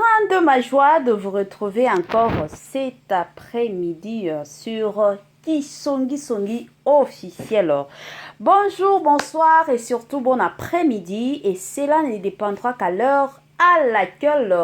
Grande ma joie de vous retrouver encore cet après-midi sur Kisongi Songi officiel. Bonjour, bonsoir et surtout bon après-midi. Et cela ne dépendra qu'à l'heure à laquelle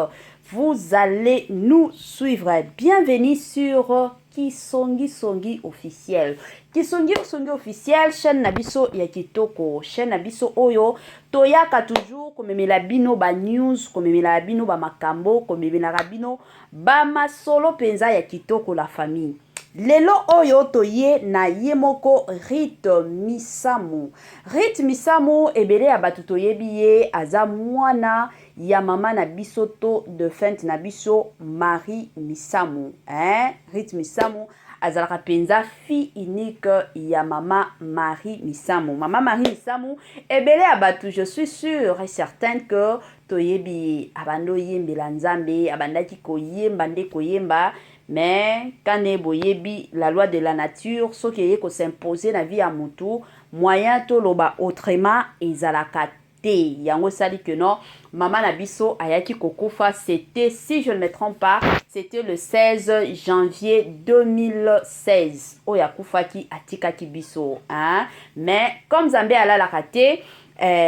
vous allez nous suivre. Bienvenue sur Kisongi Songi officiel. Kisongi Songi officiel, chaîne na biso ya kitoko, chaîne na biso oyo toyaka toujours komemela bino ba news, komemela bino ba makambo, komemelaka bino ba masolo penza ya kitoko, la famille. Lelo oyo toye na ye moko Ruth Misamu. Ruth Misamu, ebele ya bato toyebi ye, aza mwana ya mama na biso to défunte na biso Marie Misamu, hein? Ruth Misamu azalaka mpenza fille unique ya mama Marie Misamu. Mama Marie Misamu, ebele ya bato, je suis sûre et certaine que toyebi ye. Abandi oyembela Nzambe, abandaki koyemba nde koyemba, mais kane boyebi la loi de la nature, soki eye kos'impose na vie ya mutu, moyen toloba autrement ezalaka te. Yango esali que non, mama na biso ayaki kokufa. C'était, si je ne me trompe pas, c'était le 16 janvier 2016 oyo akufaki, atikaki biso, hein? Mais comme Nzambe alalaka te,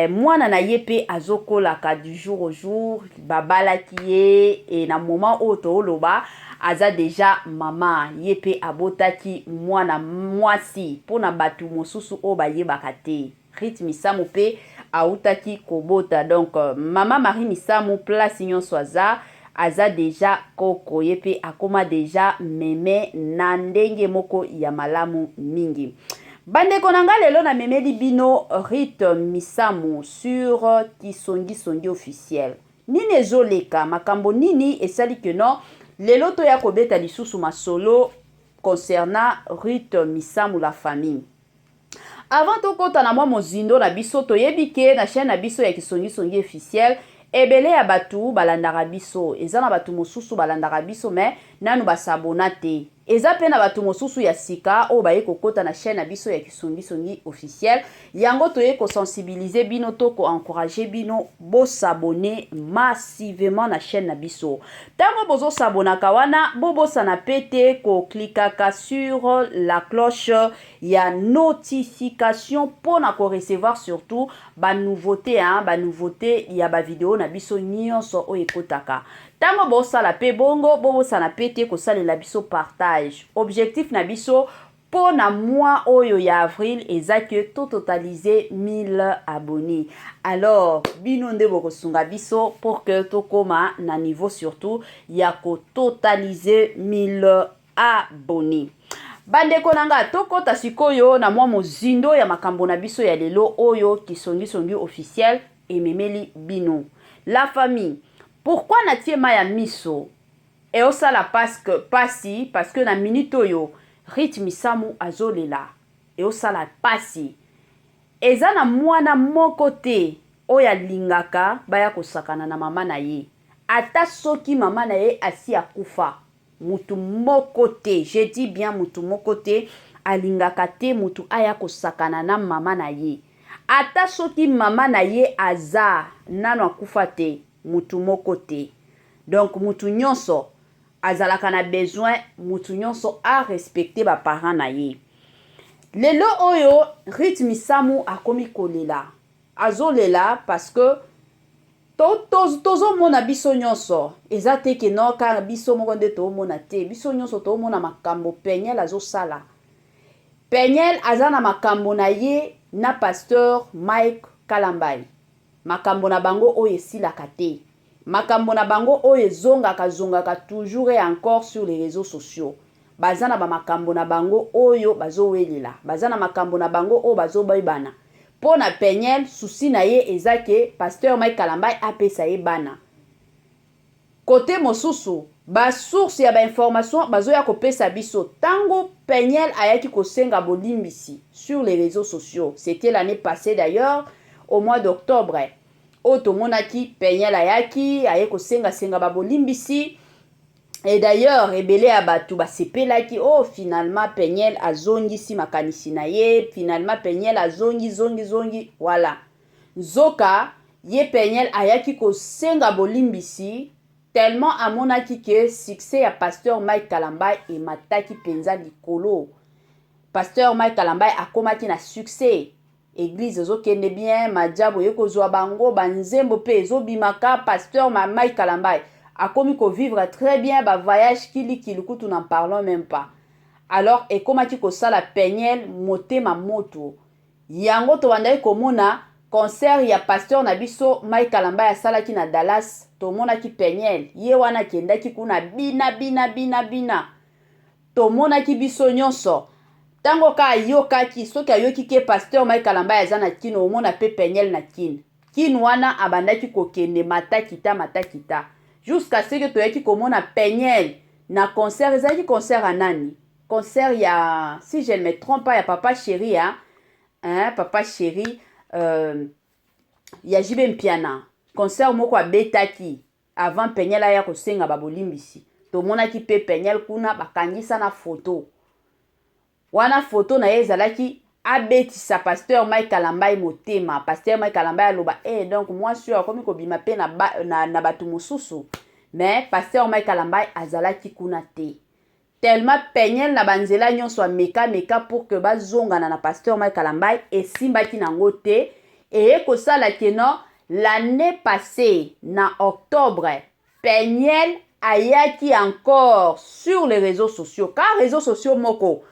mwana na ye mpe azokolaka du jour au jour. Babalaki ye e na moment oyo tooloba aza déjà mama. Ye mpe abotaki mwana mwasi. Mpona bato mosusu oyo bayebaka te, Ruth Misamu mpe autaki kobota. Donc mama Marie Misamu, place nyonso aza, aza déjà koko. Ye mpe akóma déjà meme na ndenge moko ya malamu mingi. Bandeko na nga, lelo namemeli bino Ruth Misamu sur Kisongisongi officiel. Nini ezoleka? Makambo nini esali ke non, lelo toya kobeta lisusu masolo concernant Ruth Misamu, la famille? Avant tokɔta na mwa mozindo na biso, toyebi ke na chaîne na biso ya Kisongisongi officiel, ebele ya bato balandaka biso. Eza na bato mosusu balandaka biso mais nanu basabona te. Eza mpe na bato mosusu ya sika oyo baye kokɔta na chaîne na biso ya Kisongisongi officiel. Yango toye kosensibiliser bino to koencourager bino bosabonner massivement na chaîne na biso. Ntango bozosabonaka wana, bobosana mpe te koklikaka sur la cloche ya notification mpona korecevoir surtout banouveauté, hein, banouveauté ya bavideo na biso nyonso oyo ekotaka. Ntango bosala mpe bongo, bobosana mpe te kosalela biso partage. Objectif na biso mpo na mois oyo ya avril eza ke tototalize 1000 abonnés. Alors bino nde bokosunga biso pour que tokóma na niveau surtout ya kototalize 1000 abonnés. Bandeko na nga, tokɔta sikoyo na mwa mozindo ya makambo na biso ya lelo oyo Kisongisongi officiel ememeli bino, la famille. Pourquoi natie mai ya miso eosala pasi? Parce que na minute oyo Ruth Misamu azolela, eosala pasi. Eza na mwana moko te oyo alingaka baya kosakana na mama na ye, ata soki mama na ye asi akufa. Mutu moko te, je dis bien mutu moko te, alingaka te mutu aya kosakana na mama na ye, ata soki mama na ye aza nano, akufa te. Mutu moko te. Donc mutu nyonso azalaka na besoin, mutu nyonso arespecte baparent na ye. Lelo oyo Ruth Misamu akomi kolela, azolela parce que tozomona biso nyonso. Eza te ke no kaka biso moko nde toomona te. Biso nyonso toomona makambo Peniel azosala. Peniel aza na makambo na ye na pasteur Mike Kalambai. Makambo na bango oyo esilaka te, makambo na bango oyo ezongaka zongaka toujours et encore sur les réseaux sociaux. Baza na bamakambo na bango oyo bazowelela, baza na makambo na bango oyo bazobayebana. Mpo na Peniel, souci na ye eza ke pasteur Mike Kalambai apesa ye bana. Kote mosusu, basource ya bainformation bazoya kopesa biso, ntango Peniel ayaki kosenga bolimbisi sur les réseaux sociaux, c'était l'année passée d'ailleurs, au mois d'octobre oyo tomonaki Peniel ayaki aye kosengasenga babolimbisi. Et d'ailleurs ebele ya bato basepelaki: oh, finalement Peniel azongisi makanisi na ye, finalement Peniel azongi zongi zongi. Voilà. Nzoka ye Peniel ayaki kosenga bolimbisi. Tellement amonaki que succès ya pasteur Mike Kalambay emataki penza likolo. Pasteur Mike Kalambay akomaki na succès. Eglise ezokende bien, majabu eye kozwa bango, ba nzembo pe ezobimaka, pasteur Mike Kalambay akomi ko vivre très bien, ba voyage kili kili kutu n'en parlons même pas. Alors ekomaki kosala Penielle motema moto. Yango tobandaki komona concert ya pasteur na biso Mike Kalambay asalaki na Dallas, tomonaki Penielle ye wana akendaki kuna bina bina bina bina. Tomonaki biso nyonso. Tango ka ayokaki, soki ayoki ke pasteur Mike Kalambay aza na Kin, omona pe Penielle na Kin. Kin wana abandaki kokende mata kita mata kita. Jusqu'à ce que toyaki komona Penielle na concert, ezalaki concert ya nani? Concert ya, si je ne me trompe pas, ya papa chéri ya, hein, papa chéri ya JB Mpiana. Concert moko abetaki avant Penielle aya kosenga ba bolimbisi. Tomonaki pe Penielle kuna bakangisa na photo. Wana photo na ye ezalaki abetisa pasteur Mike Kalambay motema. Pasteur Mike Kalambay aloba, eh, donc mwasi oyo akomi kobima pe na, ba, na, na bato mosusu. Mais pasteur Mike Kalambay azalaki kuna te. Tellement Penielle na ba nzela nyonso ameka meka pour que bazongana na pasteur Mike Kalambay esimbaki nango te. Eye kosala que non, l'année passée na octobre Penielle ayaki encore sur les réseaux sociaux, ka réseaux sociaux moko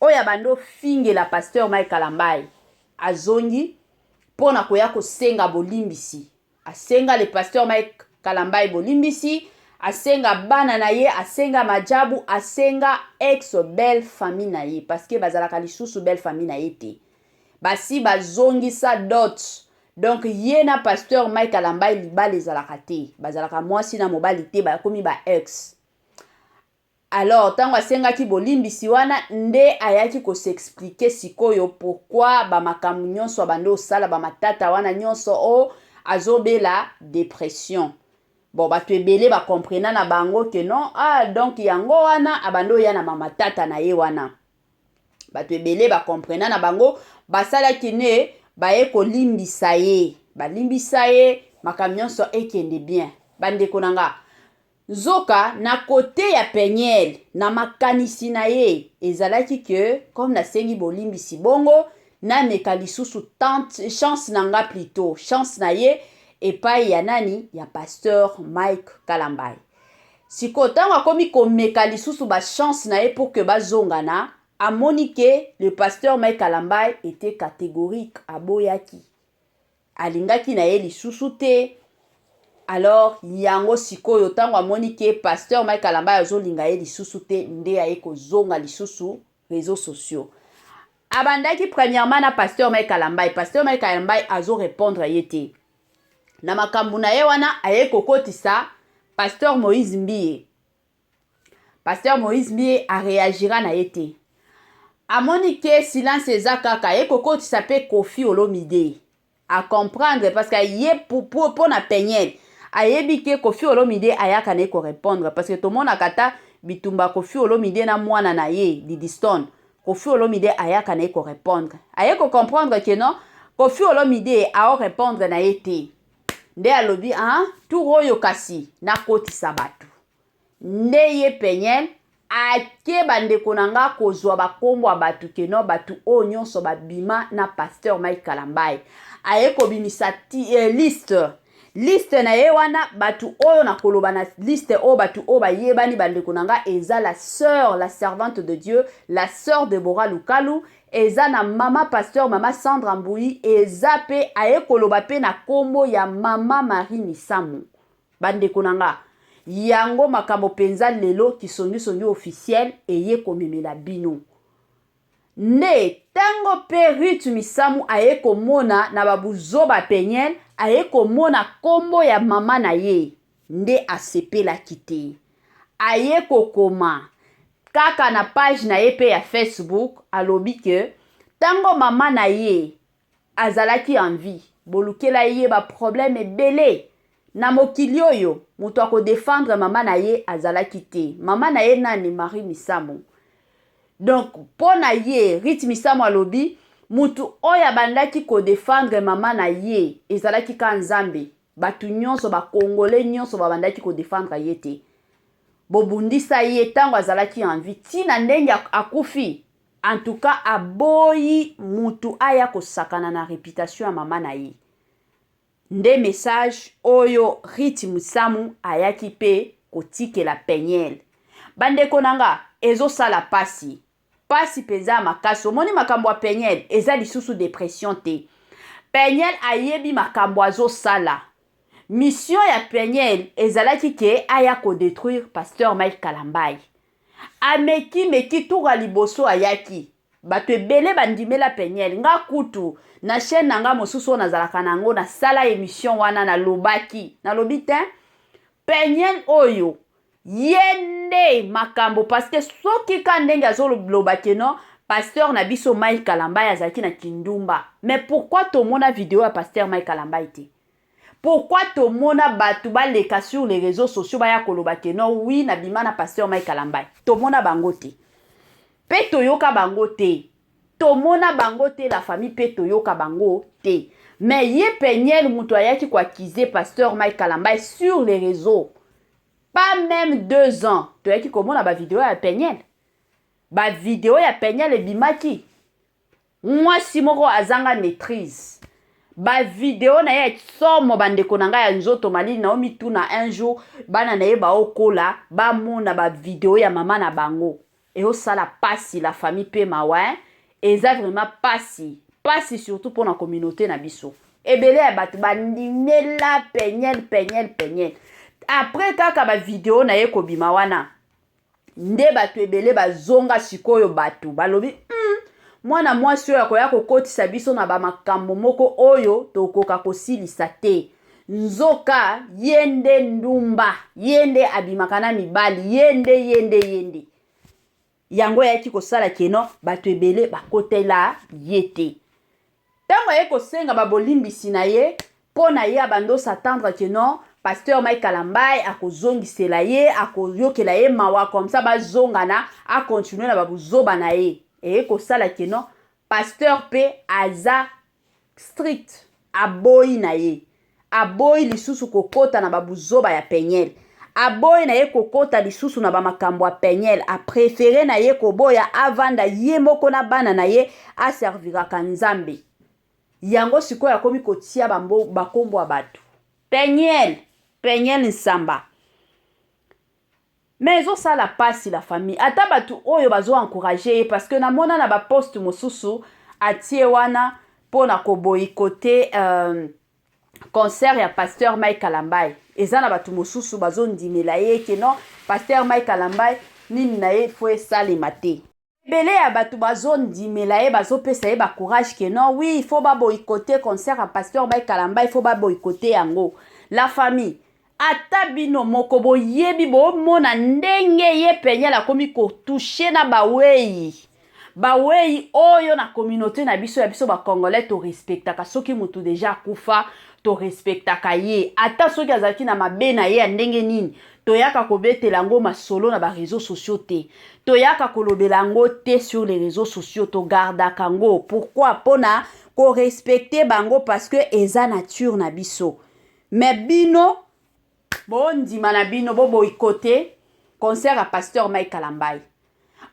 oyo abandi ofingela pasteur Mike Kalambay, azongi pona koya kosenga bolimbisi. Asenga le pasteur Mike Kalambay bolimbisi, asenga bana na ye, asenga majabu, asenga ex belle famille na ye, parce que bazalaka lisusu belle famille na ye te. Basi bazongisa dot. Donc ye na pasteur Mike Kalambay libala ezalaka te, bazalaka mwasi na mobali te, bakomi ba ex. Alors tango asengaki bolimbisi wana nde ayaki ko s'expliquer sikoyo pourquoi ba makambo nyonso abandi osala ba matata wana nyonso o azobela depression. Bon bato ebele ba comprena na bango que non, ah donc yango wana abandi oya na ba matata na ye wana. Bato ebele ba comprena na bango, basalaki ne baye kolimbisa ye, balimbisa ye makambo nyonso ekende bien. Bandeko na nga, nzoka na kote ya Penielle na makanisi na ye ezalaki que comme nasengi bolimbisi bongo nameka lisusu tente chance na nga plutot chance na ye epai ya nani ya pasteur Mike Kalambay. Sikoyo tango akomi komeka lisusu ba chance na ye pour que bazongana, amoni que le pasteur Mike Kalambay etait catégorique, aboyaki. Alingaki na ye lisusu te. Alors yango sikoyo tango amoni ke pasteur Mike Kalambay azolinga ye lisusu te nde aye kozonga lisusu réseaux sociaux. Abandaki premièrement na pasteur Mike Kalambay, pasteur Mike Kalambay azo répondre ye te. Na makambo na ye wana aye kokotisa pasteur Moïse Mbiye. Pasteur Moïse Mbiye a reagira na ye te. Amoni ke silence eza kaka, aye kokotisa pe Koffi Olomide. A comprendre parce que ye po na Penielle ayebi ke Koffi Olomide ayaka na ye ko répondre parce que tomonaka ata bitumba Koffi Olomide na mwana na ye Didi Stone. Koffi Olomide ayaka na ye ko répondre. Aye ko comprendre que non, Koffi Olomide ao répondre na ye te. Nde alobi ah tour oyo kasi nakotisa bato. Nde ye Penielle ake bandeko na nga kozwa bakombo ya bato ke non bato oyo nyonso babima na pasteur Mike Kalambay. Aye kobimisa liste. Liste na ye wana bato oyo na koloba na liste oyo bato oyo bayebani bandeko na nga eza la sœur, la servante de Dieu, la sœur Deborah Lukalu, eza na mama pasteur mama Sandra Mbuyi, eza pe aye koloba pe na kombo ya mama Marie Misamu. Bandeko na nga, yango makambo penza lelo kisongisongi officiel eye komemela bino. Nde tango pe Ruth Misamu aye komona na ba buzoba Penielle aye komona kombo ya mama na ye nde asepelaki te. Aye kokoma kaka na page na ye pe ya Facebook alobi que tango mama na ye azalaki en vie bolukela ye ba problème ebele na mokili oyo moto ako defendre mama na ye azalaki te. Mama na ye nani? Marie Misamu. Donc mpo na ye Ruth Misamu alobi mutu oyo abandaki ko defendre mama na ye ezalaki ka Nzambe. Bato nyonso, bacongolais nyonso babandaki kodefendre ye te. Bobundisa ye ntango azalaki en vie, ntina ndenge akufi. En tout cas, aboyi mutu aya kosakana na réputation ya mama na ye. Nde message oyo Ruth Musamu ayaki mpe kotikela Peniel. Bandeko na nga, ezosala pasi, pasi mpenza ya makasi. Omoni, makambo ya Peniel eza lisusu dépression te. Peniel ayebi makambo azosala. Mission ya Peniel ezalaki ke aya kodétruire pasteur Mike Kalambai. Ameki meki tour ya liboso, ayaki, bato ebele bandimela Peniel. Nga kutu na chaîne na nga mosusu oyo nazalaka na yango, nasala émission wana, nalobaki, nalobi te Peniel oyo ye nde makambo, parce que soki ka ndenge azoloba ke non, pasteur na biso Mike Kalambai azalaki na kindumba, mais pourquoi tomona video ya pasteur Mike Kalambai te? Pourquoi tomona bato baleka sur les réseaux sociaux baya koloba ke non, oui, nabima na pasteur Mike Kalambai? Tomona bango te mpe toyoka bango te. Tomona bango te, la famille, mpe toyoka bango te. Mais ye Peniel moto ayaki koaccuser pasteur Mike Kalambai sur les réseaux. Pas même 2 ans, toyaki komona bavideo ya Peniel. Bavideo ya Peniel ebimaki, mwasi moko azanga maîtrise, bavideo na ye somo. Bandeko na ngai ya nzoto malili, naomituna un jour bana na ye baokola, bamona bavideo ya mama na bango, eosala pasi, la famille, mpe mawa, hein? Eza vraiment pasi, pasi surtout mpona communauté na biso. Ebele ya bato bandimela Peniel, Peniel, Peniel. Après kaka bavideo na ye kobima wana, nde bato ebele bazonga sikoyo. Bato balobi, mwana mwasi oyo akoya kokotisa biso na bamakambo moko oyo tokoka kosilisa te. Nzoka ye nde ndumba, ye nde abimaka na mibali, ye nde, ye nde, ye nde. Yango eyaki kosala ke non, bato ebele bakotela ye te. Ntango aye kosenga babolimbisi na ye, mpo na ye abandi os'attendre ke non, pasteur Mike Kalambai akozongisela ye, akoyokela ye mawa, comme ça bazongana, acontinue na babuzoba na ye. Eye kosala ke non, pasteur mpe aza strict, aboyi na ye, aboyi lisusu kokɔta na babuzoba ya Peniel, aboyi na ye kokɔta lisusu na bamakambo ya Peniel. Apréféré na ye koboya, avanda ye moko na bana na ye, aserviraka Nzambe. Yango sikoyo akomi kotia bakombo ya bato, Peniel, Peniel Nsamba. Mais ezosala mpasi, la famille. Ata bato oyo bazoencourager ye, parce que namona na baposte mosusu atie wana mpona koboycotter concert ya pasteur Mike Kalambai, eza na bato mosusu bazondimela ye ke non, pasteur Mike Kalambai nini na ye fo esalema te. Ebele ya bato bazondimela ye, bazopesa ye bacourage ke non, oui, il faut baboycotter concert ya pasteur Mike Kalambai, il faut baboycotter yango. La famille, ata bino moko boyebi, bomona ndenge ye Peniel akomi kotoucher na bawei, bawei oyo na communauté na biso ya biso bacongolais torespectaka. Soki motu déjà akufa, torespectaka ye, ata soki azalaki na mabe na ye ya ndenge nini, toyaka kobetela yango masolo na baréseaux sociaux te, toyaka kolobela yango te sur les réseaux sociaux, togardaka yango. Pourquoi? Mpona korespecter bango, parce que eza nature na biso. Mais bino bondima na bino boboycotter concert ya pasteur Mike Kalambai.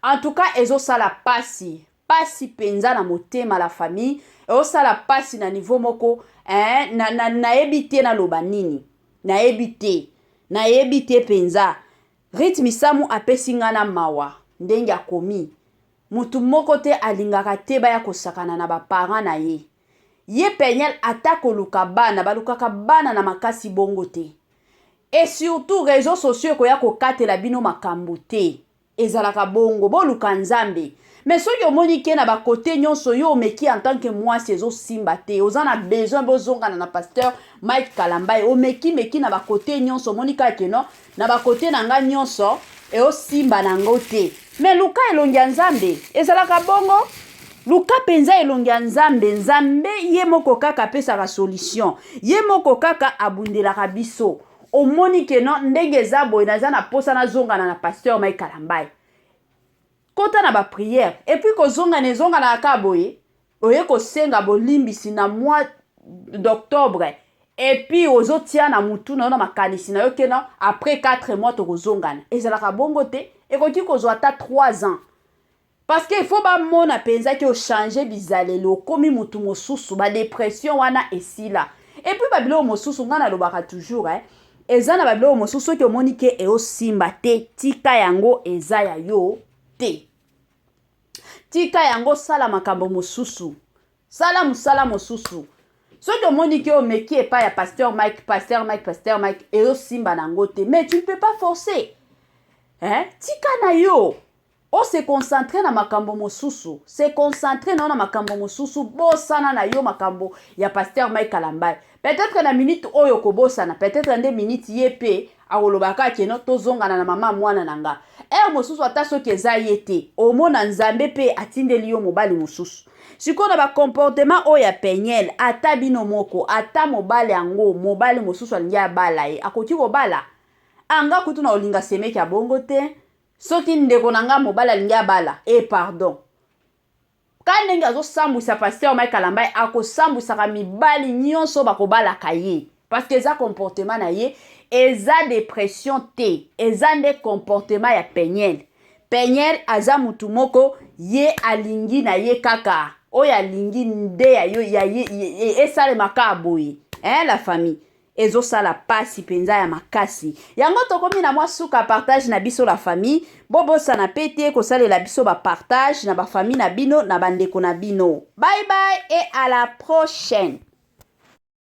En tout cas, ezosala pasi, pasi mpenza na motema, la famille. Ezosala pasi na niveau moko, eh, nayebi te naloba nini, nayebi te, nayebi te mpenza. Ruth Misamu apesi nga na mawa ndenge akomi. Motu moko te alingaka te baya kosakana na baparent na ye. Ye Peniel, ata koluka bana, balukaka bana na makasi bongo te. Et surtout, réseaux sociaux ekoya kokatela bino makambo te. Ezalaka bongo, boluka Nzambe. Mais soki omoni ke na bakote nyonso yo omeki en tant que mwasi ezosimba te, oza na besoin bozongana na pasteur Mike Kalambai, omeki meki na bakote nyonso, omoni kaka ke non, na bakote na nga nyonso eosimba nango te, mais luka elongi ya Nzambe. Ezalaka bongo, luka mpenza elongi ya Nzambe. Nzambe ye moko kaka apesaka solution, ye moko kaka abundelaka biso. Omoni ke non, ndenge eza boye, naza na posa nazongana na pasteur Mike Kalambai, kota na baprière. Et puis kozongana ezonganaka kaka boye, oye kosenga bolimbisi na mois d'octobre. Et puis ozotia na mutu na yo, na makanisi na yo que non, après 4 mois tokozongana. Ezalaka bongo te. Ekoki kozwa ata 3 ans, parce que il faut bamona mpenza que ochange bizaleli, okomi mutu mosusu, badépression wana esila. Et puis babiloko mosusu, ngai nalobaka toujours, eh, eza na babiloko mosusu, soki omoni que eosimba te, tika yango, eza ya yo te, tika yango, sala makambo mosusu, sala mosala mosusu. Soki omoni que omeki epai ya pasteur Mike, pasteur Mike, pasteur Mike, ezosimba nango te, mais tu ne peux pas forcer, hein? Tika na yo, ose concentre na makambo mosusu, se concentre na yo na makambo mosusu, bosana na yo makambo ya pasteur Mike Kalambai. Peut-être na minute oyo kobosana, peut-être nde minute ye mpe akolobaka que non, tozongana na mama mwana na nga. Heure mosusu, ata soki eza ye te, omona Nzambe mpe atindeli yo mobali mosusu. Sikoyo na bacomportement oyo ya Peniel, ata bino moko, ata mobali yango, mobali mosusu alingi abala ye, akoki kobala anga kutu na olinga semeki ya bongo te. Soki ndeko na nga mobali alingi abala e, pardon, ka ndenge azosambwisa pasteur Mike Kalambai, akosambwisaka mibali nyonso bakobalaka ye, parce que eza comportement na ye, eza dépression te, eza nde comportement ya Peniel. Peniel aza mutu moko, ye alingi na ye kaka oyo alingi nde ya yo ya ye esalemaka boye, hein? La famille, ezosala pasi mpenza ya makasi. Yango tokomi na mwa suka partage na biso. La famille, bobosana mpe te kosalela biso bapartage na bafamille na bino, na bandeko na bino. Bye bye et à la prochaine.